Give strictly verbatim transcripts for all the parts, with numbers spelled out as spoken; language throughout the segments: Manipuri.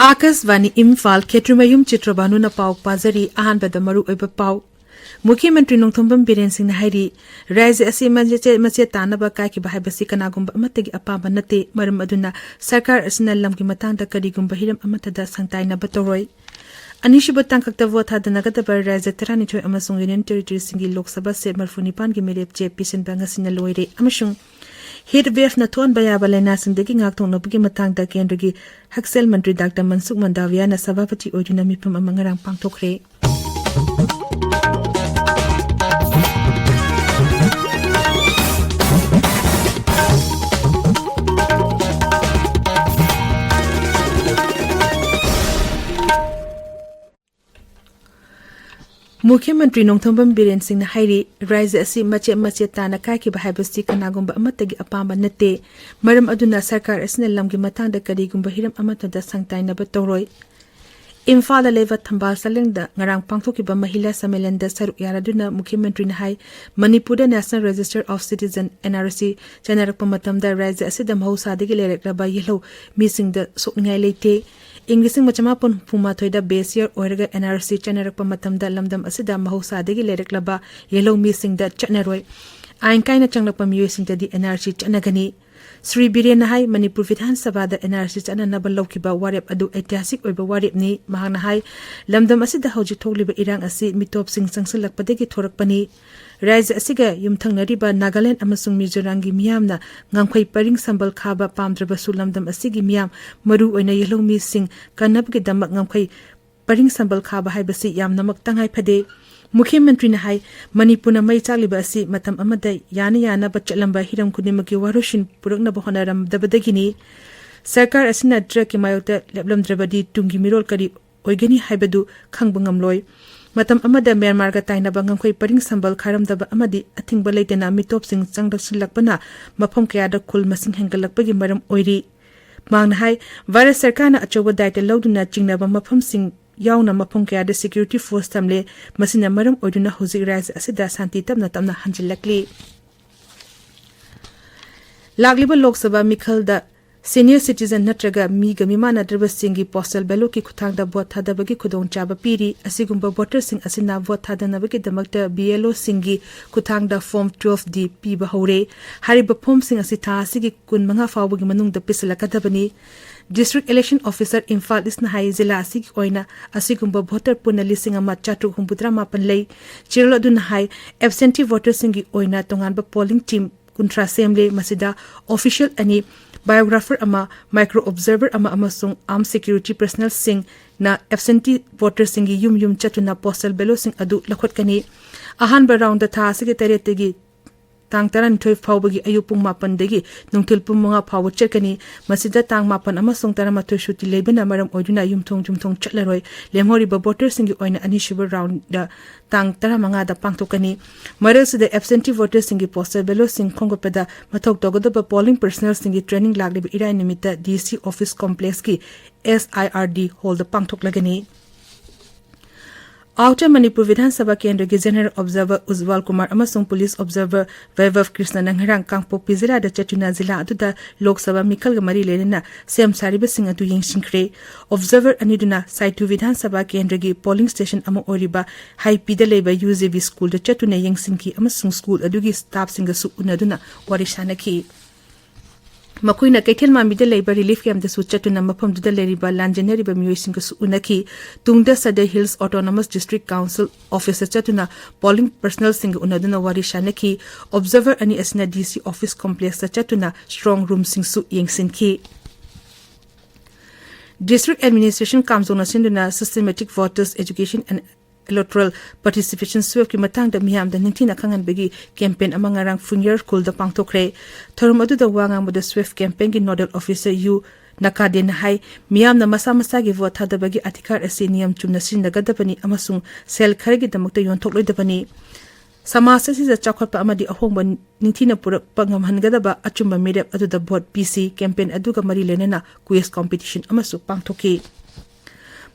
ꯑꯥꯀꯥꯁꯕꯥꯅꯤ ꯏꯝꯐꯥꯜ, ꯈꯦꯇ꯭ꯔꯤꯃꯌꯨꯝ ꯆꯤꯇ꯭ꯔꯕꯥꯅꯨꯅ ꯄꯥꯎ ꯄꯥꯖꯔꯤ꯫ ꯑꯍꯥꯟꯕꯗ ꯃꯔꯨꯑꯣꯏꯕ ꯄꯥꯎ꯫ ꯃꯨꯈ꯭ꯌ ꯃꯟꯇ꯭ꯔꯤ ꯅꯣꯡꯊꯣꯝꯕꯝ ꯕꯤꯔꯦꯟ ꯁꯤꯡꯅ ꯍꯥꯏꯔꯤ, ꯔꯥꯖ꯭ꯌ ꯑꯁꯤ ꯃꯆꯦꯠ ꯃꯆꯦꯠ ꯇꯥꯅꯕ ꯀꯥꯏꯈꯤꯕ ꯍꯥꯏꯕꯁꯤ ꯀꯅꯥꯒꯨꯝꯕ ꯑꯃꯠꯇꯒꯤ ꯑꯄꯥꯝꯕ ꯅꯠꯇꯦ꯫ ꯃꯔꯝ ꯑꯗꯨꯅ ꯁꯔꯀꯥꯔ ꯑꯁꯤꯅ ꯂꯝꯒꯤ ꯃꯇꯥꯡꯗ ꯀꯔꯤꯒꯨꯝꯕ ꯍꯤꯔꯝ ꯑꯃꯠꯇꯗ ꯁꯪꯇꯥꯏꯅꯕ ꯇꯧꯔꯣꯏ꯫ ꯑꯅꯤꯁꯨꯕ ꯇꯥꯡꯀꯛꯇ ꯚꯣꯠ ꯊꯥꯗꯅꯒꯗꯕ ꯔꯥꯖ꯭ꯌ ꯇꯔꯥꯅꯤꯊꯣꯏ ꯑꯃꯁꯨꯡ ꯌꯨꯅꯤꯌꯟ ꯇꯦꯔꯤꯇꯣꯔꯤꯁꯤꯡꯒꯤ ꯂꯣꯛ ꯁꯚꯥ ꯁꯤꯠ ꯃꯔꯤꯐꯨ ꯅꯤꯄꯥꯟꯒꯤ ꯃꯤꯔꯦꯞ ꯆꯦ ꯄꯤꯁꯤꯟꯕ ꯉꯁꯤꯅ ꯂꯣꯏꯔꯦ ꯑꯃꯁꯨꯡ ꯍꯤꯠ ꯋꯦꯚꯅ ꯊꯣꯛꯍꯟꯕ ꯌꯥꯕ ꯂꯥꯏꯅꯥꯁꯤꯡꯗꯒꯤ ꯉꯥꯛꯊꯣꯛꯅꯕꯒꯤ ꯃꯇꯥꯡꯗ ꯀꯦꯟꯗ꯭ꯔꯒꯤ ꯍꯛꯁꯦꯜ ꯃꯟꯇ꯭ꯔꯤ ꯗꯥꯛꯇꯔ ꯃꯟꯁꯨꯈ ꯃꯟꯗꯥꯚꯤꯌꯥꯅ ꯁꯚꯥꯄꯇꯤ ꯑꯣꯏꯗꯨꯅ ꯃꯤꯐꯝ ꯑꯃ ꯉꯔꯥꯡ ꯄꯥꯡꯊꯣꯛꯈ꯭ꯔꯦ꯫ ꯃꯨꯈ꯭ꯌ ꯃꯟꯇ꯭ꯔꯤ ꯅꯣꯡꯊꯣꯝꯕꯝ ꯕꯤꯔꯦꯟ ꯁꯤꯡꯅ ꯍꯥꯏꯔꯤ, ꯔꯥꯖ꯭ꯌ ꯑꯁꯤ ꯃꯆꯦꯠ ꯃꯆꯦꯠ ꯇꯥꯅ ꯀꯥꯏꯈꯤꯕ ꯍꯥꯏꯕꯁꯤ ꯀꯅꯥꯒꯨꯝꯕ ꯑꯃꯠꯇꯒꯤ ꯑꯄꯥꯝꯕ ꯅꯠꯇꯦ꯫ ꯃꯔꯝ ꯑꯗꯨꯅ ꯁꯔꯀꯥꯔ ꯑꯁꯤꯅ ꯂꯝꯒꯤ ꯃꯇꯥꯡꯗ ꯀꯔꯤꯒꯨꯝꯕ ꯍꯤꯔꯝ ꯑꯃꯠꯇꯗ ꯁꯪꯇꯥꯏꯅꯕ ꯇꯧꯔꯣꯏ꯫ ꯏꯝꯐꯥꯜꯗ ꯂꯩꯕ ꯊꯝꯕꯥꯜ ꯁꯂꯦꯡꯗ ꯉꯔꯥꯡ ꯄꯥꯡꯊꯣꯛꯈꯤꯕ ꯃꯍꯤꯂꯥ ꯁꯝꯃꯦꯂꯟꯗ ꯁꯔꯨꯛ ꯌꯥꯔꯗꯨꯅ ꯃꯨꯈ꯭ꯌ ꯃꯟꯇ꯭ꯔꯤꯅ ꯍꯥꯏ, ꯃꯅꯤꯄꯨꯔꯗ National Register of Citizen, N R C, ꯆꯠꯅꯔꯛꯄ ꯃꯇꯝꯗ ꯔꯥꯖ꯭ꯌ ꯑꯁꯤꯗ ꯃꯍꯧꯁꯥꯗꯒꯤ ꯂꯩꯔꯛꯂꯕ ꯌꯦꯜꯍꯧ ꯃꯤꯁꯤꯡꯗ ꯁꯣꯛꯅꯤꯡꯉꯥꯏ ꯂꯩꯇꯦ꯫ ꯏꯪ ꯂꯤꯁꯤꯡ ꯑꯃ ꯆꯃꯥꯄꯟ ꯍꯨꯝꯐꯨ ꯃꯥꯊꯣꯏꯗ base year ꯑꯣꯏꯔꯒ N R C ꯆꯠꯅꯔꯛꯄ ꯃꯇꯝꯗ ꯂꯝꯗꯝ ꯑꯁꯤꯗ ꯃꯍꯧꯁꯥꯗꯒꯤ ꯂꯩꯔꯛꯂꯕ ꯌꯦꯜꯍꯧ ꯃꯤꯁꯤꯡꯗ ꯆꯠꯅꯔꯣꯏ꯫ ꯑꯥꯏꯟ ꯀꯥꯏꯅ ꯆꯪꯂꯛꯄ ꯃꯤꯑꯣꯏꯁꯤꯡꯗꯗꯤ N R C ꯆꯠꯅꯒꯅꯤ꯫ ꯁ꯭ꯔꯤ ꯕꯤꯔꯦꯟꯅ ꯍꯥꯏ, ꯃꯅꯤꯄꯨꯔ ꯕꯤꯙꯥꯟ ꯁꯚꯥꯗ N R C ꯆꯠꯅꯅꯕ ꯂꯧꯈꯤꯕ ꯋꯥꯔꯦꯞ ꯑꯗꯨ ꯑꯩꯇꯤꯍꯥꯁꯤꯛ ꯑꯣꯏꯕ ꯋꯥꯔꯦꯞꯅꯤ꯫ ꯃꯍꯥꯛꯅ ꯍꯥꯏ, ꯂꯝꯗꯝ ꯑꯁꯤꯗ ꯍꯧꯖꯤꯛ ꯊꯣꯛꯂꯤꯕ ꯏꯔꯥꯡ ꯑꯁꯤ ꯃꯤꯇꯣꯞꯁꯤꯡ ꯆꯪꯁꯤꯜꯂꯛꯄꯗꯒꯤ ꯊꯣꯔꯛꯄꯅꯤ꯫ ꯔꯥꯖ꯭ꯌ ꯑꯁꯤꯒ ꯌꯨꯝꯊꯪꯅꯔꯤꯕ ꯅꯥꯒꯥꯂꯦꯟꯗ ꯑꯃꯁꯨꯡ ꯃꯤꯖꯣꯔꯥꯝꯒꯤ ꯃꯤꯌꯥꯝꯅ ꯉꯝꯈꯩ ꯄꯔꯤꯡ ꯁꯝꯕꯜ ꯈꯥꯕ ꯄꯥꯝꯗ꯭ꯔꯕꯁꯨ, ꯂꯝꯗꯝ ꯑꯁꯤꯒꯤ ꯃꯤꯌꯥꯝ, ꯃꯔꯨ ꯑꯣꯏꯅ ꯌꯦꯜꯍꯧ ꯃꯤꯁꯤꯡ ꯀꯟꯅꯕꯒꯤꯗꯃꯛ ꯉꯝꯈꯩ ꯄꯔꯤꯡ ꯁꯝꯕꯜ ꯈꯥꯕ ꯍꯥꯏꯕꯁꯤ ꯌꯥꯝꯅꯃꯛ ꯇꯉꯥꯏ ꯐꯗꯦ꯫ ꯃꯨꯈ꯭ꯌ ꯃꯟꯇ꯭ꯔꯤꯅ ꯍꯥꯏ, ꯃꯅꯤꯄꯨꯔꯅ ꯃꯩ ꯆꯥꯛꯂꯤꯕ ꯑꯁꯤ ꯃꯇꯝ ꯑꯃꯗ ꯌꯥꯅ ꯌꯥꯅꯕ ꯆꯠꯂꯝꯕ ꯍꯤꯔꯝ ꯈꯨꯗꯤꯡꯃꯛꯀꯤ ꯋꯥꯔꯣꯏꯁꯤꯟ ꯄꯨꯔꯛꯅꯕ ꯍꯣꯠꯅꯔꯝꯗꯕꯗꯒꯤꯅꯤ꯫ ꯁꯔꯀꯥꯔ ꯑꯁꯤꯅ ꯗ꯭ꯔꯒꯀꯤ ꯃꯥꯌꯣꯛꯇ ꯂꯦꯞꯂꯝꯗ꯭ꯔꯕꯗꯤ ꯇꯨꯡꯒꯤ ꯃꯤꯔꯣꯜ ꯀꯔꯤ ꯑꯣꯏꯒꯅꯤ ꯍꯥꯏꯕꯗꯨ ꯈꯪꯕ ꯉꯝꯂꯣꯏ꯫ ꯃꯇꯝ ꯑꯃꯗ ꯃ꯭ꯌꯥꯟꯃꯥꯔꯒ ꯇꯥꯏꯅꯕ ꯉꯝꯈꯩ ꯄꯔꯤꯡ ꯁꯝꯕꯜ ꯈꯥꯔꯝꯗꯕ ꯑꯃꯗꯤ ꯑꯊꯤꯡꯕ ꯂꯩꯇꯅ ꯃꯤꯇꯣꯞꯁꯤꯡ ꯆꯪꯂꯛꯁꯤꯜꯂꯛꯄꯅ ꯃꯐꯝ ꯀꯌꯥꯗ ꯈꯨꯜ ꯃꯁꯤꯡ ꯍꯦꯟꯒꯠꯂꯛꯄꯒꯤ ꯃꯔꯝ ꯑꯣꯏꯔꯤ꯫ ꯃꯍꯥꯛꯅ ꯍꯥꯏ, ꯚꯥꯔꯠ ꯁꯔꯀꯥꯔꯅ ꯑꯆꯧꯕ ꯗꯥꯌꯤꯠꯇ ꯂꯧꯗꯨꯅ ꯆꯤꯡꯅꯕ ꯃꯐꯝꯁꯤꯡ ꯌꯥꯎꯅ ꯃꯐꯝ ꯀꯌꯥꯗ security force ꯊꯝꯂꯦ꯫ ꯃꯁꯤꯅ ꯃꯔꯝ ꯑꯣꯏꯗꯨꯅ ꯍꯧꯖꯤꯛ ꯔꯥꯖ꯭ꯌ ꯑꯁꯤꯗ ꯁꯥꯟꯇꯤ ꯇꯞꯅ ꯇꯞꯅ ꯍꯟꯖꯤꯜꯂꯛꯂꯤ꯫ ꯂꯥꯛꯂꯤꯕ ꯂꯣꯛ ꯁꯚꯥ ꯃꯤꯈꯜꯗ Senior citizen ꯅꯠꯇ꯭ꯔꯒ ꯃꯤꯒ ꯃꯤꯃꯥꯟꯅꯗ꯭ꯔꯕꯁꯤꯡꯒꯤ postal ballotꯀꯤ ꯈꯨꯠꯊꯥꯡꯗ vote ꯊꯥꯗꯕꯒꯤ ꯈꯨꯗꯣꯡꯆꯥꯕ ꯄꯤꯔꯤ꯫ ꯑꯁꯤꯒꯨꯝꯕ voterꯁꯤꯡ ꯑꯁꯤꯅ vote ꯊꯥꯗꯅꯕꯒꯤꯗꯃꯛꯇ BLOꯁꯤꯡꯒꯤ ꯈꯨꯠꯊꯥꯡꯗ form twelve D ꯄꯤꯕ ꯍꯧꯔꯦ꯫ ꯍꯥꯏꯔꯤꯕ formꯁꯤꯡ ꯑꯁꯤ ꯊꯥ ꯑꯁꯤꯒꯤ ꯀꯨꯟꯃꯉꯥ ꯐꯥꯎꯕꯒꯤ ꯃꯅꯨꯡꯗ ꯄꯤꯁꯤꯜꯂꯛꯀꯗꯕꯅꯤ꯫ District Election Officer ꯏꯝꯐꯥꯜ ꯏꯁꯅ ꯍꯥꯏ, ꯖꯤꯂꯥ ꯑꯁꯤꯒꯤ ꯑꯣꯏꯅ ꯑꯁꯤꯒꯨꯝꯕ voter ꯄꯨꯟꯅ ꯂꯤꯁꯤꯡ ꯑꯃ ꯆꯥꯇ꯭ꯔꯨꯛ ꯍꯨꯝꯐꯨꯇꯔꯥ ꯃꯥꯄꯟ ꯂꯩ꯫ ꯆꯦꯔꯣꯜ ꯑꯗꯨꯅ ꯍꯥꯏ, absentee voterꯁꯤꯡꯒꯤ ꯑꯣꯏꯅ ꯇꯣꯉꯥꯟꯕ polling team ꯀꯨꯟꯊ꯭ꯔꯥ ꯁꯦꯝꯂꯦ꯫ ꯃꯁꯤꯗ official ꯑꯅꯤ, biographer ꯑꯃ, micro observer ꯑꯃ ꯑꯃꯁꯨꯡ armed security personnelꯁꯤꯡꯅ absentee voterꯁꯤꯡꯒꯤ ꯌꯨꯝ ꯌꯨꯝ ꯆꯠꯇꯨꯅ postal ballotꯁꯤꯡ ꯑꯗꯨ ꯂꯧꯈꯠꯀꯅꯤ꯫ ꯑꯍꯥꯟꯕ roundꯗ ꯊꯥ ꯑꯁꯤꯒꯤ ꯇꯔꯦꯠꯇꯒꯤ ꯇꯥꯡ ꯇꯔꯥꯅꯤꯊꯣꯏ ꯐꯥꯎꯕꯒꯤ ꯑꯌꯨꯛ ꯄꯨꯡ ꯃꯥꯄꯟꯗꯒꯤ ꯅꯨꯡꯊꯤꯜ ꯄꯨꯡ ꯃꯉꯥ ꯐꯥꯎꯕ ꯆꯠꯀꯅꯤ꯫ ꯃꯁꯤꯗ ꯇꯥꯡ ꯃꯥꯄꯟ ꯑꯃꯁꯨꯡ ꯇꯔꯥꯃꯥꯊꯣꯏ ꯁꯨꯇꯤ ꯂꯩꯕꯅ ꯃꯔꯝ ꯑꯣꯏꯗꯨꯅ ꯌꯨꯝꯊꯣꯡ ꯌꯨꯝꯊꯣꯡ ꯆꯠꯂꯔꯣꯏ꯫ ꯂꯦꯝꯍꯧꯔꯤꯕ voterꯁꯤꯡꯒꯤ ꯑꯣꯏꯅ ꯑꯅꯤꯁꯨꯕ roundꯗ ꯇꯥꯡ ꯇꯔꯥꯃꯉꯥꯗ ꯄꯥꯡꯊꯣꯛꯀꯅꯤ꯫ ꯃꯔꯛꯁꯤꯗ absentee voterꯁꯤꯡꯒꯤ postal ballotꯁꯤꯡ ꯈꯣꯝꯒꯠꯄꯗ ꯃꯊꯧ ꯇꯧꯒꯗꯕ polling personnelꯁꯤꯡꯒꯤ training ꯂꯥꯛꯂꯤꯕ ꯏꯔꯥꯏ ꯅꯨꯃꯤꯠꯇ DC office complexꯀꯤ SIRD hallꯗ ꯄꯥꯡꯊꯣꯛꯂꯒꯅꯤ꯫ Outer Manipur ꯕꯤꯙꯥꯟ ꯁꯚꯥ ꯀꯦꯟꯗ꯭ꯔꯒꯤ General Observer ꯎꯖꯋꯥꯜ ꯀꯨꯃꯥꯔ ꯑꯃꯁꯨꯡ Police Observer ꯚꯩꯚꯕ ꯀ꯭ꯔꯤꯁꯅꯅ ꯉꯔꯥꯡ ꯀꯥꯡꯄꯣꯛꯄꯤ ꯖꯤꯂꯥꯗ ꯆꯠꯇꯨꯅ ꯖꯤꯂꯥ ꯑꯗꯨꯗ ꯂꯣꯛ ꯁꯚꯥ ꯃꯤꯈꯜꯒ ꯃꯔꯤ ꯂꯩꯅꯅ ꯁꯦꯝ ꯁꯥꯔꯤꯕꯁꯤꯡ ꯑꯗꯨ ꯌꯦꯡꯁꯤꯟꯈ꯭ꯔꯦ꯫ Observer ꯑꯅꯤꯗꯨꯅ ꯁꯥꯏꯇꯨ ꯕꯤꯙꯥꯟ ꯁꯚꯥ ꯀꯦꯟꯗ꯭ꯔꯒꯤ polling station ꯑꯃ ꯑꯣꯏꯔꯤꯕ ꯍꯥꯏꯄꯤꯗ ꯂꯩꯕ UJV schoolꯗ ꯆꯠꯇꯨꯅ ꯌꯦꯡꯁꯤꯟꯈꯤ ꯑꯃꯁꯨꯡ school ꯑꯗꯨꯒꯤ staffꯁꯤꯡꯒꯁꯨ ꯎꯅꯗꯨꯅ ꯋꯥꯔꯤ ꯁꯥꯅꯈꯤ꯫ ꯃꯈꯣꯏꯅ ꯀꯩꯊꯦꯜ ꯃꯥꯟꯕꯤꯗ ꯂꯩꯕ relief campꯇꯁꯨ ꯆꯠꯇꯨꯅ ꯃꯐꯝꯗꯨꯗ ꯂꯩꯔꯤꯕ ꯂꯥꯟꯖꯦꯟꯅꯔꯤꯕ ꯃꯤꯑꯣꯏꯁꯤꯡꯒꯁꯨ ꯎꯅꯈꯤ꯫ ꯇꯨꯡꯗ Sadar Hills Autonomous District Council officeꯇ ꯆꯠꯇꯨꯅ polling personnelꯁꯤꯡꯒ ꯎꯅꯗꯨꯅ ꯋꯥꯔꯤ ꯁꯥꯅꯈꯤ꯫ Observer ꯑꯅꯤ ꯑꯁꯤꯅ DC office complexꯇ ꯆꯠꯇꯨꯅ strong roomꯁꯤꯡꯁꯨ ꯌꯦꯡꯁꯤꯟꯈꯤ꯫ District Administration ꯀꯥꯝꯖꯣꯡꯅ ꯁꯤꯟꯗꯨꯅ Systematic Voters Education and Electoral Participation SWEPꯀꯤ ꯃꯇꯥꯡꯗ ꯃꯤꯌꯥꯝꯗ ꯅꯤꯡꯊꯤꯅ ꯈꯪꯍꯟꯕꯒꯤ campaign ꯑꯃ ꯉꯔꯥꯡ ꯐꯨꯟꯌꯔ ꯈꯨꯜꯗ ꯄꯥꯡꯊꯣꯛꯈ꯭ꯔꯦ꯫ ꯊꯧꯔꯝ ꯑꯗꯨꯗ ꯋꯥ ꯉꯥꯡꯕꯗ SWEP campaignꯒꯤ nodal officer ꯌꯨ ꯅꯀꯥꯗꯦꯟꯅ ꯍꯥꯏ, ꯃꯤꯌꯥꯝꯅ ꯃꯁꯥ ꯃꯁꯥꯒꯤ vote ꯊꯥꯗꯕꯒꯤ ꯑꯙꯤꯀꯥꯔ ꯑꯁꯤ ꯅꯤꯌꯝ ꯆꯨꯝꯅ ꯁꯤꯖꯤꯟꯅꯒꯗꯕꯅꯤ ꯑꯃꯁꯨꯡ ꯁꯦꯜ ꯈꯔꯒꯤꯗꯃꯛꯇ ꯌꯣꯟꯊꯣꯛꯂꯣꯏꯗꯕꯅꯤ꯫ ꯁꯃꯥꯖ ꯑꯁꯤꯗ ꯆꯥꯎꯈꯠꯄ ꯑꯃꯗꯤ ꯑꯍꯣꯡꯕ ꯅꯤꯡꯊꯤꯅ ꯄꯨꯔꯛꯄ ꯉꯝꯍꯟꯒꯗꯕ ꯑꯆꯨꯝꯕ ꯃꯤꯔꯦꯞ ꯑꯗꯨꯗ vote ꯄꯤꯁꯤ campaign ꯑꯗꯨꯒ ꯃꯔꯤ ꯂꯩꯅꯅ quiz competition ꯑꯃꯁꯨ ꯄꯥꯡꯊꯣꯛꯈꯤ꯫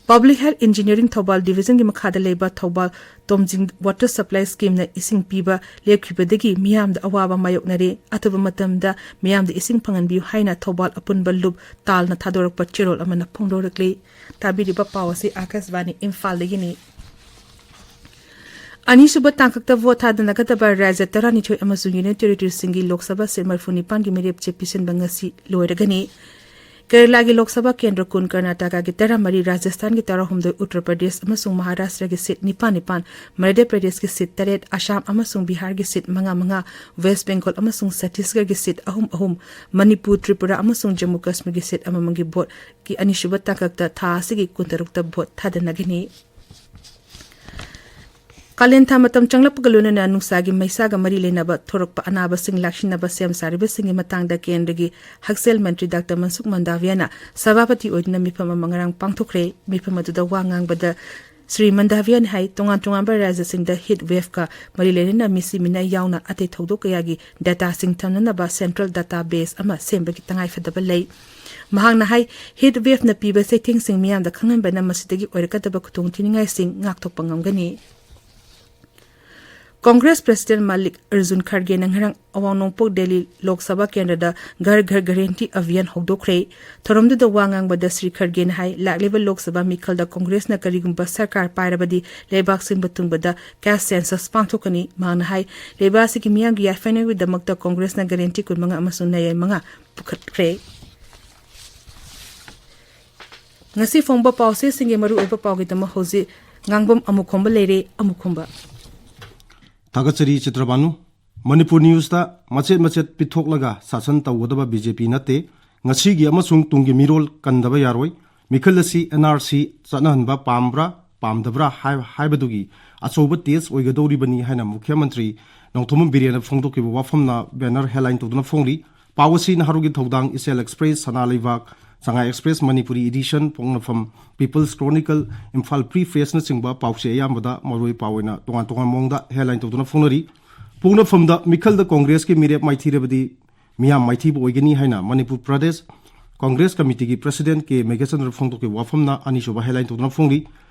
Public Health Engineering Thoubal Division ꯒꯤ ꯃꯈꯥꯗ ꯂꯩꯕ ꯊꯧꯕꯥꯜ ꯇꯣꯝꯖꯤꯡ Water Supply Scheme ꯅ ꯏꯁꯤꯡ ꯄꯤꯕ ꯂꯦꯞꯈꯤꯕꯗꯒꯤ ꯃꯤꯌꯥꯝꯗ ꯑꯋꯥꯕ ꯃꯥꯌꯣꯛꯅꯔꯦ꯫ ꯑꯊꯨꯕ ꯃꯇꯝꯗ ꯃꯤꯌꯥꯝꯗ ꯏꯁꯤꯡ ꯐꯪꯍꯟꯕꯤꯌꯨ ꯍꯥꯏꯅ ꯊꯧꯕꯥꯜ ꯑꯄꯨꯟꯕ ꯂꯨꯞ ꯇꯥꯜꯅ ꯊꯥꯗꯣꯔꯛꯄ ꯆꯦꯔꯣꯜ ꯑꯃꯅ ꯐꯣꯡꯗꯣꯔꯛꯂꯤ꯫ ꯇꯥꯕꯤꯔꯤꯕ ꯄꯥꯎ ꯑꯁꯤ ꯑꯥꯀꯥꯁꯕꯥꯅꯤ ꯏꯝꯐꯥꯜꯗꯒꯤꯅꯤ꯫ ꯑꯅꯤꯁꯨꯕ ꯇꯥꯡꯀꯛꯇ ꯚꯣꯠ ꯊꯥꯗꯅꯒꯗꯕ ꯔꯥꯖ꯭ꯌ ꯇꯔꯥꯅꯤꯊꯣꯏ ꯑꯃꯁꯨꯡ ꯌꯨꯅꯤꯌꯟ ꯇꯦꯔꯤꯇꯣꯔꯤꯁꯤꯡꯒꯤ ꯂꯣꯛ ꯁꯚꯥ ꯁꯤꯠ ꯃꯔꯤꯐꯨ ꯅꯤꯄꯥꯟꯒꯤ ꯃꯤꯔꯦꯞ ꯆꯦ ꯄꯤꯁꯤꯟꯕ ꯉꯁꯤ ꯂꯣꯏꯔꯒꯅꯤ꯫ ꯀꯦꯔꯂꯥꯒꯤ ꯂꯣꯛ ꯁꯚꯥ ꯀꯦꯟꯗ꯭ꯔ ꯀꯨꯟ, ꯀꯔꯅꯥꯇꯀꯥꯒꯤ ꯇꯔꯥꯃꯔꯤ, ꯔꯥꯖꯁꯊꯥꯟꯒꯤ ꯇꯔꯥꯍꯨꯝꯗꯣꯏ, ꯎꯠꯇꯔ ꯄ꯭ꯔꯗꯦꯁ ꯑꯃꯁꯨꯡ ꯃꯍꯥꯔꯥꯁꯇ꯭ꯔꯒꯤ ꯁꯤꯠ ꯅꯤꯄꯥꯟ ꯅꯤꯄꯥꯟ, ꯃꯙ꯭ꯌ ꯄ꯭ꯔꯗꯦꯁꯀꯤ ꯁꯤꯠ ꯇꯔꯦꯠ, ꯑꯁꯥꯝ ꯑꯃꯁꯨꯡ ꯕꯤꯍꯥꯔꯒꯤ ꯁꯤꯠ ꯃꯉꯥ ꯃꯉꯥ, ꯋꯦꯁ꯭ꯠ ꯕꯦꯡꯒꯣꯜ ꯑꯃꯁꯨꯡ ꯁꯠꯇꯤꯁꯒꯔꯒꯤ ꯁꯤꯠ ꯑꯍꯨꯝ ꯑꯍꯨꯝ, ꯃꯅꯤꯄꯨꯔ, ꯇ꯭ꯔꯤꯄꯨꯔꯥ ꯑꯃꯁꯨꯡ ꯖꯝꯃꯨ ꯀꯥꯁꯃꯤꯔꯒꯤ ꯁꯤꯠ ꯑꯃꯃꯝꯒꯤ ꯚꯣꯠꯀꯤ ꯑꯅꯤꯁꯨꯕ ꯇꯥꯡꯀꯛꯇ ꯊꯥ ꯑꯁꯤꯒꯤ ꯀꯨꯟꯇꯔꯨꯛꯇ ꯚꯣꯠ ꯊꯥꯗꯅꯒꯅꯤ꯫ ꯀꯥꯂꯦꯟ ꯊꯥ ꯃꯇꯝ ꯆꯪꯂꯛꯄꯒ ꯂꯣꯏꯅꯅ ꯅꯨꯡꯁꯥꯒꯤ ꯃꯩꯁꯥꯒ ꯃꯔꯤ ꯂꯩꯅꯕ ꯊꯣꯔꯛꯄ ꯑꯅꯥꯕꯁꯤꯡ ꯂꯥꯛꯁꯤꯟꯅꯕ ꯁꯦꯝ ꯁꯥꯔꯤꯕꯁꯤꯡꯒꯤ ꯃꯇꯥꯡꯗ ꯀꯦꯟꯗ꯭ꯔꯒꯤ ꯍꯛꯁꯦꯜ ꯃꯟꯇ꯭ꯔꯤ ꯗꯥꯛꯇꯔ ꯃꯟꯁꯨꯈ ꯃꯟꯗꯥꯚꯤꯌꯥꯅ ꯁꯚꯥꯄꯇꯤ ꯑꯣꯏꯗꯨꯅ ꯃꯤꯐꯝ ꯑꯃ ꯉꯔꯥꯡ ꯄꯥꯡꯊꯣꯛꯈ꯭ꯔꯦ꯫ ꯃꯤꯐꯝ ꯑꯗꯨꯗ ꯋꯥ ꯉꯥꯡꯕꯗ ꯁ꯭ꯔꯤ ꯃꯟꯗꯥꯚꯤꯌꯥꯅ ꯍꯥꯏ, ꯇꯣꯉꯥꯟ ꯇꯣꯉꯥꯟꯕ ꯔꯥꯖ꯭ꯌꯁꯤꯡꯗ heat wave ꯀ ꯃꯔꯤ ꯂꯩꯅꯅ ꯃꯤꯁꯤ ꯃꯤꯅꯥꯏ ꯌꯥꯎꯅ ꯑꯇꯩ ꯊꯧꯗꯣꯛ ꯀꯌꯥꯒꯤ data ꯁꯤꯡ ꯊꯝꯅꯅꯕ central database ꯑꯃ ꯁꯦꯝꯕꯒꯤ ꯇꯉꯥꯏꯐꯗꯕ ꯂꯩ꯫ ꯃꯍꯥꯛꯅ ꯍꯥꯏ, heat wave ꯅ ꯄꯤꯕ ꯆꯩꯊꯦꯡꯁꯤꯡ ꯃꯤꯌꯥꯝꯗ ꯈꯪꯍꯟꯕꯅ ꯃꯁꯤꯗꯒꯤ ꯑꯣꯏꯔꯛꯀꯗꯕ ꯈꯨꯗꯣꯡꯊꯤꯅꯤꯡꯉꯥꯏꯁꯤꯡ ꯉꯥꯛꯊꯣꯛꯄ ꯉꯝꯒꯅꯤ꯫ ꯀꯣꯡꯒ꯭ꯔꯦꯁ ꯄ꯭ꯔꯁꯤꯗꯦꯟ ꯃꯥꯂꯤꯛ ꯑꯔꯖꯨꯟ ꯈꯔꯒꯦꯅ ꯉꯔꯥꯡ ꯑꯋꯥꯡ ꯅꯣꯡꯄꯣꯛ ꯗꯦꯜꯂꯤ ꯂꯣꯛ ꯁꯚꯥ ꯀꯦꯟꯗ꯭ꯔꯗ ꯘꯔ ꯘꯔ ꯒꯔꯦꯟꯇꯤ ꯑꯚꯤꯌꯥꯟ ꯍꯧꯗꯣꯛꯈ꯭ꯔꯦ꯫ ꯊꯧꯔꯝꯗꯨꯗ ꯋꯥ ꯉꯥꯡꯕꯗ ꯁ꯭ꯔꯤ ꯈꯔꯒꯦꯅ ꯍꯥꯏ, ꯂꯥꯛꯂꯤꯕ ꯂꯣꯛ ꯁꯚꯥ ꯃꯤꯈꯜꯗ ꯀꯣꯡꯒ꯭ꯔꯦꯁꯅ ꯀꯔꯤꯒꯨꯝꯕ ꯁꯔꯀꯥꯔ ꯄꯥꯏꯔꯕꯗꯤ ꯂꯩꯕꯥꯛ ꯁꯤꯟꯕ ꯊꯨꯡꯕꯗ caste census ꯄꯥꯡꯊꯣꯛꯀꯅꯤ꯫ ꯃꯍꯥꯛꯅ ꯍꯥꯏ, ꯂꯩꯕꯥꯛ ꯑꯁꯤꯒꯤ ꯃꯤꯌꯥꯝꯒꯤ ꯌꯥꯏꯐꯅꯕꯒꯤꯗꯃꯛꯇ ꯀꯣꯡꯒ꯭ꯔꯦꯁꯅ ꯒꯔꯦꯟꯇꯤ ꯀꯨꯟꯃꯉꯥ ꯑꯃꯁꯨꯡ ꯅꯌꯥꯏ ꯃꯉꯥ ꯄꯨꯈꯠꯈ꯭ꯔꯦ꯫ ꯉꯁꯤ ꯐꯣꯡꯕ ꯄꯥꯎꯆꯦꯁꯤꯡꯒꯤ ꯃꯔꯨꯑꯣꯏꯕ ꯄꯥꯎꯒꯤꯗꯃꯛ ꯍꯧꯖꯤꯛ ꯉꯥꯡꯕꯝ ꯑꯃꯨꯈꯣꯝꯕ ꯂꯩꯔꯦ꯫ ꯑꯃꯨꯈꯣꯝꯕ꯫ ꯊꯥꯒꯠꯆꯔꯤ ꯆꯤꯇ꯭ꯔꯕꯥꯅꯨ꯫ ꯃꯅꯤꯄꯨꯔ ꯅ꯭ꯌꯨꯁꯇ ꯃꯆꯦꯠ ꯃꯆꯦꯠ ꯄꯤꯊꯣꯛꯂꯒ ꯁꯥꯁꯟ ꯇꯧꯒꯗꯕ ꯕꯤ ꯖꯦ ꯄꯤ ꯅꯠꯇꯦ꯫ ꯉꯁꯤꯒꯤ ꯑꯃꯁꯨꯡ ꯇꯨꯡꯒꯤ ꯃꯤꯔꯣꯜ ꯀꯟꯗꯕ ꯌꯥꯔꯣꯏ꯫ ꯃꯤꯈꯜ ꯑꯁꯤ ꯑꯦꯟ ꯑꯥꯔ ꯁꯤ ꯆꯠꯅꯍꯟꯕ ꯄꯥꯝꯕ꯭ꯔꯥ ꯄꯥꯝꯗꯕ꯭ꯔꯥ ꯍꯥꯏ-, ꯍꯥꯏꯕꯗꯨꯒꯤ ꯑꯆꯧꯕ test ꯑꯣꯏꯒꯗꯧꯔꯤꯕꯅꯤ ꯍꯥꯏꯅ ꯃꯨꯈ꯭ꯌ ꯃꯟꯇ꯭ꯔꯤ ꯅꯣꯡꯊꯣꯝꯕꯝ ꯕꯤꯔꯦꯟꯅ ꯐꯣꯡꯗꯣꯛꯈꯤꯕ ꯋꯥꯐꯝꯅ banner headline ꯇꯧꯗꯨꯅ ꯐꯣꯡꯂꯤ꯫ ꯄꯥꯎ ꯑꯁꯤ ꯅꯍꯥꯔꯣꯜꯒꯤ ꯊꯧꯗꯥꯡ, ꯏꯆꯦꯜ ꯑꯦꯛꯁꯄ꯭ꯔꯦꯁ, ꯁꯅꯥ ꯂꯩꯕꯥꯛ, ꯁꯉꯥꯏ ꯑꯦꯛꯁꯄ꯭ꯔꯦꯁ, ꯃꯅꯤꯄꯨꯔꯤ ꯏꯗꯤꯁꯟ, ꯄꯣꯛꯅꯐꯝ, ꯄꯤꯄꯜꯁ ꯀ꯭ꯔꯣꯅꯤꯀꯜ, ꯏꯝꯐꯥꯜ ꯐ꯭ꯔꯤ ꯄ꯭ꯔꯦꯁꯅꯆꯤꯡꯕ ꯄꯥꯎꯆꯦ ꯑꯌꯥꯝꯕꯗ ꯃꯔꯨꯑꯣꯏ ꯄꯥꯎ ꯑꯣꯏꯅ ꯇꯣꯉꯥꯟ ꯇꯣꯉꯥꯟꯕ ꯃꯑꯣꯡꯗ headline ꯇꯧꯗꯨꯅ ꯐꯣꯡꯅꯔꯤ꯫ ꯄꯣꯛꯅꯐꯝꯗ ꯃꯤꯈꯜꯗ ꯀꯣꯡꯒ꯭ꯔꯦꯁꯀꯤ ꯃꯤꯔꯦꯞ ꯃꯥꯏꯊꯤꯔꯕꯗꯤ ꯃꯤꯌꯥꯝ ꯃꯥꯏꯊꯤꯕ ꯑꯣꯏꯒꯅꯤ ꯍꯥꯏꯅ ꯃꯅꯤꯄꯨꯔ ꯄ꯭ꯔꯗꯦꯁ ꯀꯪꯒ꯭ꯔꯦꯁ ꯀꯃꯤꯇꯤꯒꯤ ꯄ꯭ꯔꯁꯤꯗꯦꯟ ꯀꯦ ꯃꯦꯘꯆꯟꯗ꯭ꯔ ꯐꯣꯡꯗꯣꯛꯈꯤꯕ ꯋꯥꯐꯝꯅ ꯑꯅꯤꯁꯨꯕ ꯍꯦꯗꯂꯥꯏꯟ ꯇꯧꯗꯨꯅ ꯐꯣꯡꯂꯤ꯫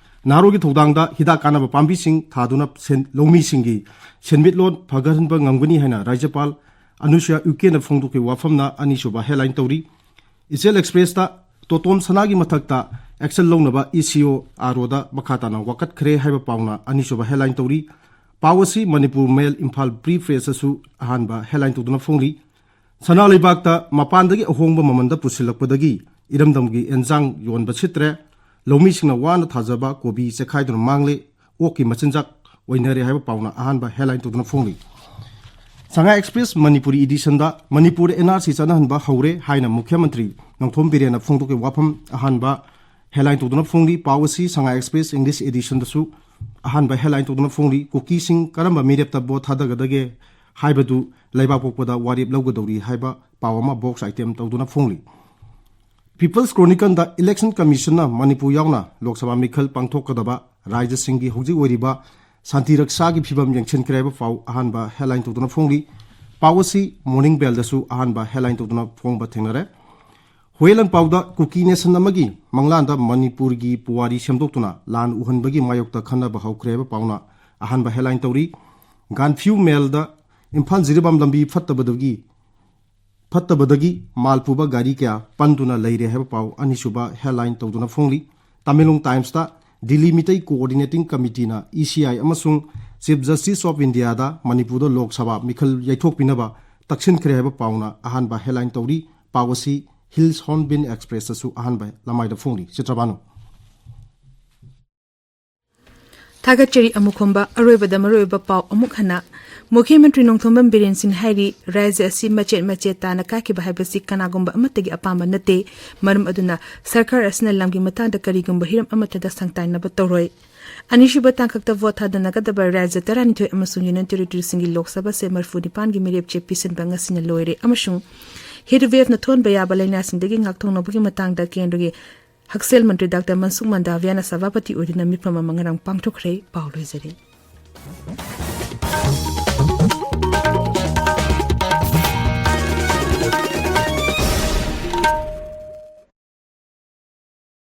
ꯅꯍꯥꯔꯣꯜꯒꯤ ꯊꯧꯗꯥꯡꯗ ꯍꯤꯗꯥꯛ ꯀꯥꯟꯅꯕ ꯄꯥꯝꯕꯤꯁꯤꯡ ꯊꯥꯗꯨꯅ ꯁꯦꯟ-, ꯂꯧꯃꯤꯁꯤꯡꯒꯤ ꯁꯦꯟꯃꯤꯠꯂꯣꯟ ꯐꯒꯠꯍꯟꯕ ꯉꯝꯒꯅꯤ ꯍꯥꯏꯅ ꯔꯥꯖ꯭ꯌꯄꯥꯜ ꯑꯅꯨꯁꯨꯌꯥ ꯎꯏꯀꯦꯅ ꯐꯣꯡꯗꯣꯛꯈꯤꯕ ꯋꯥꯐꯝꯅ ꯑꯅꯤꯁꯨꯕ ꯍꯦꯗꯂꯥꯏꯟ ꯇꯧꯔꯤ꯫ ꯏꯆꯦꯜ ꯑꯦꯛꯁꯄ꯭ꯔꯦꯁꯇ ꯇꯣꯇꯣꯝ ꯁꯅꯥꯒꯤ ꯃꯊꯛꯇ action ꯂꯧꯅꯕ ꯏ ꯁꯤ ꯑꯣ ꯑꯥꯔ ꯑꯣꯗ ꯃꯈꯥ ꯇꯥꯅ ꯋꯥꯀꯠꯈ꯭ꯔꯦ ꯍꯥꯏꯕ ꯄꯥꯎꯅ ꯑꯅꯤꯁꯨꯕ ꯍꯦꯗꯂꯥꯏꯟ ꯇꯧꯔꯤ꯫ ꯄꯥꯎ ꯑꯁꯤ ꯃꯅꯤꯄꯨꯔ ꯃꯦꯜ ꯏꯝꯐꯥꯜ ꯄ꯭ꯔꯤ ꯄ꯭ꯔꯦꯁꯇꯁꯨ ꯑꯍꯥꯟꯕ ꯍꯦꯗꯂꯥꯏꯟ ꯇꯧꯗꯨꯅ ꯐꯣꯡꯂꯤ꯫ ꯁꯅꯥ ꯂꯩꯕꯥꯛꯇ ꯃꯄꯥꯟꯗꯒꯤ ꯑꯍꯣꯡꯕ ꯃꯃꯜꯗ ꯄꯨꯁꯤꯜꯂꯛꯄꯗꯒꯤ ꯏꯔꯝꯗꯝꯒꯤ ꯑꯦꯟꯖꯥꯡ ꯌꯣꯟꯕ ꯁꯤꯠꯇ꯭ꯔꯦ꯫ ꯂꯧꯃꯤꯁꯤꯡꯅ ꯋꯥꯅ ꯊꯥꯖꯕ ꯀꯣꯕꯤ ꯆꯦꯈꯥꯏꯗꯨꯅ ꯃꯥꯡꯂꯦ꯫ ꯑꯣꯛꯀꯤ ꯃꯆꯤꯟꯖꯥꯛ ꯑꯣꯏꯅꯔꯦ ꯍꯥꯏꯕ ꯄꯥꯎꯅ ꯑꯍꯥꯟꯕ ꯍꯦꯗꯂꯥꯏꯟ ꯇꯧꯗꯨꯅ ꯐꯣꯡꯂꯤ꯫ ꯁꯉꯥꯏ ꯑꯦꯛꯁꯄ꯭ꯔꯦꯁ ꯃꯅꯤꯄꯨꯔꯤ ꯏꯗꯤꯁꯟꯗ ꯃꯅꯤꯄꯨꯔꯗ ꯑꯦꯟ ꯑꯥꯔ ꯁꯤ ꯆꯠꯅꯍꯟꯕ ꯍꯧꯔꯦ ꯍꯥꯏꯅ ꯃꯨꯈ꯭ꯌ ꯃꯟꯇ꯭ꯔꯤ ꯅꯣꯡꯊꯣꯝ ꯕꯤꯔꯦꯟꯅ ꯐꯣꯡꯗꯣꯛꯈꯤꯕ ꯋꯥꯐꯝ ꯑꯍꯥꯟꯕ ꯍꯦꯗꯂꯥꯏꯟ ꯇꯧꯗꯨꯅ ꯐꯣꯡꯂꯤ꯫ ꯄꯥꯎ ꯑꯁꯤ ꯁꯉꯥꯏ ꯑꯦꯛꯁꯄ꯭ꯔꯦꯁ ꯏꯪꯂꯤꯁ ꯏꯗꯤꯁꯟꯗꯁꯨ ꯑꯍꯥꯟꯕ ꯍꯦꯗꯂꯥꯏꯟ ꯇꯧꯗꯨꯅ ꯐꯣꯡꯂꯤ꯫ ꯀꯨꯀꯤꯁꯤꯡ ꯀꯔꯝꯕ ꯃꯤꯔꯦꯞꯇ ꯚꯣꯠ ꯊꯥꯗꯒꯗꯒꯦ ꯍꯥꯏꯕꯗꯨ ꯂꯩꯕꯥꯛꯄꯣꯛꯄꯗ ꯋꯥꯔꯦꯞ ꯂꯧꯒꯗꯧꯔꯤ ꯍꯥꯏꯕ ꯄꯥꯎ ꯑꯃ ꯕꯣꯛꯁ ꯑꯥꯏꯇꯦꯝ ꯇꯧꯗꯨꯅ ꯐꯣꯡꯂꯤ꯫ ꯄꯤꯄꯜꯁ ꯀ꯭ꯔꯣꯅꯤꯀꯜꯗ ꯏꯂꯦꯛꯁꯟ ꯀꯃꯤꯁꯟꯅ ꯃꯅꯤꯄꯨꯔ ꯌꯥꯎꯅ ꯂꯣꯛ ꯁꯚꯥ ꯃꯤꯈꯜ ꯄꯥꯡꯊꯣꯛꯀꯗꯕ ꯔꯥꯖ꯭ꯌꯁꯤꯡꯒꯤ ꯍꯧꯖꯤꯛ ꯑꯣꯏꯔꯤꯕ ꯁꯥꯟꯇꯤ ꯔꯛꯁꯥꯒꯤ ꯐꯤꯕꯝ ꯌꯦꯡꯁꯤꯟꯈ꯭ꯔꯦ ꯍꯥꯏꯕ ꯄꯥꯎ ꯑꯍꯥꯟꯕ ꯍꯦꯗꯂꯥꯏꯟ ꯇꯧꯗꯨꯅ ꯐꯣꯡꯂꯤ꯫ ꯄꯥꯎ ꯑꯁꯤ ꯃꯣꯔꯅꯤꯡ ꯕꯦꯜꯗꯁꯨ ꯑꯍꯥꯟꯕ ꯍꯦꯗꯂꯥꯏꯟ ꯇꯧꯗꯨꯅ ꯐꯣꯡꯕ ꯊꯦꯡꯅꯔꯦ꯫ ꯍꯨꯌꯦꯟ ꯂꯥꯟꯄꯥꯎꯗ ꯀꯨꯀꯤ ꯅꯦꯁꯟ ꯑꯃꯒꯤ ꯃꯪꯂꯥꯟꯗ ꯃꯅꯤꯄꯨꯔꯒꯤ ꯄꯨꯋꯥꯔꯤ ꯁꯦꯝꯗꯣꯛꯇꯨꯅ ꯂꯥꯟ ꯎꯍꯟꯕꯒꯤ ꯃꯥꯌꯣꯛꯇ ꯈꯟꯅꯕ ꯍꯧꯈ꯭ꯔꯦ ꯍꯥꯏꯕ ꯄꯥꯎꯅ ꯑꯍꯥꯟꯕ ꯍꯦꯗꯂꯥꯏꯟ ꯇꯧꯔꯤ꯫ ꯒꯥꯟꯐ꯭ꯌꯨ ꯃꯦꯜꯗ ꯏꯝꯐꯥꯜ ꯖꯤꯔꯤꯕꯥꯝ ꯂꯝꯕꯤ ꯐꯠꯇꯕꯗꯒꯤ ꯐꯠꯇꯕꯗꯒꯤ ꯃꯥꯜ ꯄꯨꯕ ꯒꯥꯔꯤ ꯀꯌꯥ ꯄꯟꯗꯨꯅ ꯂꯩꯔꯦ ꯍꯥꯏꯕ ꯄꯥꯎ ꯑꯅꯤꯁꯨꯕ ꯍꯦꯗꯂꯥꯏꯟ ꯇꯧꯗꯨꯅ ꯐꯣꯡꯂꯤ꯫ ꯇꯃꯦꯡꯂꯣꯡ ꯇꯥꯏꯝꯁꯇ ꯗꯤꯜꯂꯤ ꯃꯤꯇꯩ ꯀꯣꯑꯣꯔꯗꯤꯅꯦꯇꯤꯡ ꯀꯃꯤꯇꯤꯅ ꯏ ꯁꯤ ꯑꯥꯏ ꯑꯃꯁꯨꯡ ꯆꯤꯐ ꯖꯁꯇꯤꯁ ꯑꯣꯐ ꯏꯟꯗꯤꯌꯥꯗ ꯃꯅꯤꯄꯨꯔꯗ ꯂꯣꯛ ꯁꯚꯥ ꯃꯤꯈꯜ ꯌꯩꯊꯣꯛꯄꯤꯅꯕ ꯇꯛꯁꯤꯟꯈ꯭ꯔꯦ ꯍꯥꯏꯕ ꯄꯥꯎꯅ ꯑꯍꯥꯟꯕ ꯍꯦꯗꯂꯥꯏꯟ ꯇꯧꯔꯤ꯫ ꯄꯥꯎ ꯑꯁꯤ ꯍꯤꯜꯁ ꯍꯣꯔꯟꯕꯤꯜ ꯑꯦꯛꯁꯄ꯭ꯔꯦꯁꯇꯁꯨ ꯑꯍꯥꯟꯕ ꯂꯃꯥꯏꯗ ꯐꯣꯡꯂꯤ꯫ ꯆꯤꯇ꯭ꯔꯕꯥꯅꯨ꯫ ꯊꯥꯒꯠꯆꯔꯤ ꯑꯃꯨꯛ ꯈꯣꯝꯕ꯫ ꯑꯔꯣꯏꯕꯗ ꯃꯔꯨꯑꯣꯏꯕ ꯄꯥꯎ ꯑꯃꯨꯛ ꯍꯟꯅ꯫ ꯃꯨꯈ꯭ꯌ ꯃꯟꯇ꯭ꯔꯤ ꯅꯣꯡꯊꯣꯝꯕꯝ ꯕꯤꯔꯦꯟ ꯁꯤꯡꯅ ꯍꯥꯏꯔꯤ, ꯔꯥꯖ꯭ꯌ ꯑꯁꯤ ꯃꯆꯦꯠ ꯃꯆꯦꯠ ꯇꯥꯅ ꯀꯥꯏꯈꯤꯕ ꯍꯥꯏꯕꯁꯤ ꯀꯅꯥꯒꯨꯝꯕ ꯑꯃꯠꯇꯒꯤ ꯑꯄꯥꯝꯕ ꯅꯠꯇꯦ꯫ ꯃꯔꯝ ꯑꯗꯨꯅ ꯁꯔꯀꯥꯔ ꯑꯁꯤꯅ ꯂꯝꯒꯤ ꯃꯇꯥꯡꯗ ꯀꯔꯤꯒꯨꯝꯕ ꯍꯤꯔꯝ ꯑꯃꯠꯇꯗ ꯁꯪꯇꯥꯏꯅꯕ ꯇꯧꯔꯣꯏ꯫ ꯑꯅꯤꯁꯨꯕ ꯇꯥꯡꯀꯛꯇ ꯚꯣꯠ ꯊꯥꯗꯅꯒꯗꯕ ꯔꯥꯖ꯭ꯌ ꯇꯔꯥꯅꯤꯊꯣꯏ ꯑꯃꯁꯨꯡ ꯌꯨꯅꯤꯌꯟ ꯇꯦꯔꯤꯇꯣꯔꯤꯁꯤꯡꯒꯤ ꯂꯣꯛ ꯁꯚꯥ ꯁꯦꯠ ꯃꯔꯤꯐꯨ ꯅꯤꯄꯥꯟꯒꯤ ꯃꯤꯔꯦꯞ ꯆꯦ ꯄꯤꯁꯤꯟꯕ ꯉꯁꯤꯅ ꯂꯣꯏꯔꯦ ꯑꯃꯁꯨꯡ ꯍꯤꯠ ꯋꯦꯚꯅ ꯊꯣꯛꯍꯟꯕ ꯌꯥꯕ ꯂꯥꯏꯅꯥꯁꯤꯡꯗꯒꯤ ꯉꯥꯛꯊꯣꯛꯅꯕꯒꯤ ꯃꯇꯥꯡꯗ ꯀꯦꯟꯗ꯭ꯔꯒꯤ ꯍꯛꯁꯦꯜ ꯃꯟꯇ꯭ꯔꯤ ꯗꯥꯛꯇꯔ ꯃꯟꯁꯨꯈ ꯃꯟꯗꯥꯚꯤꯌꯥꯅ ꯁꯚꯥꯄꯇꯤ ꯑꯣꯏꯗꯨꯅ ꯃꯤꯐꯝ ꯑꯃ ꯉꯔꯥꯡ ꯄꯥꯡꯊꯣꯛꯈ꯭ꯔꯦ꯫ ꯄꯥꯎ ꯂꯣꯏꯖꯔꯦ꯫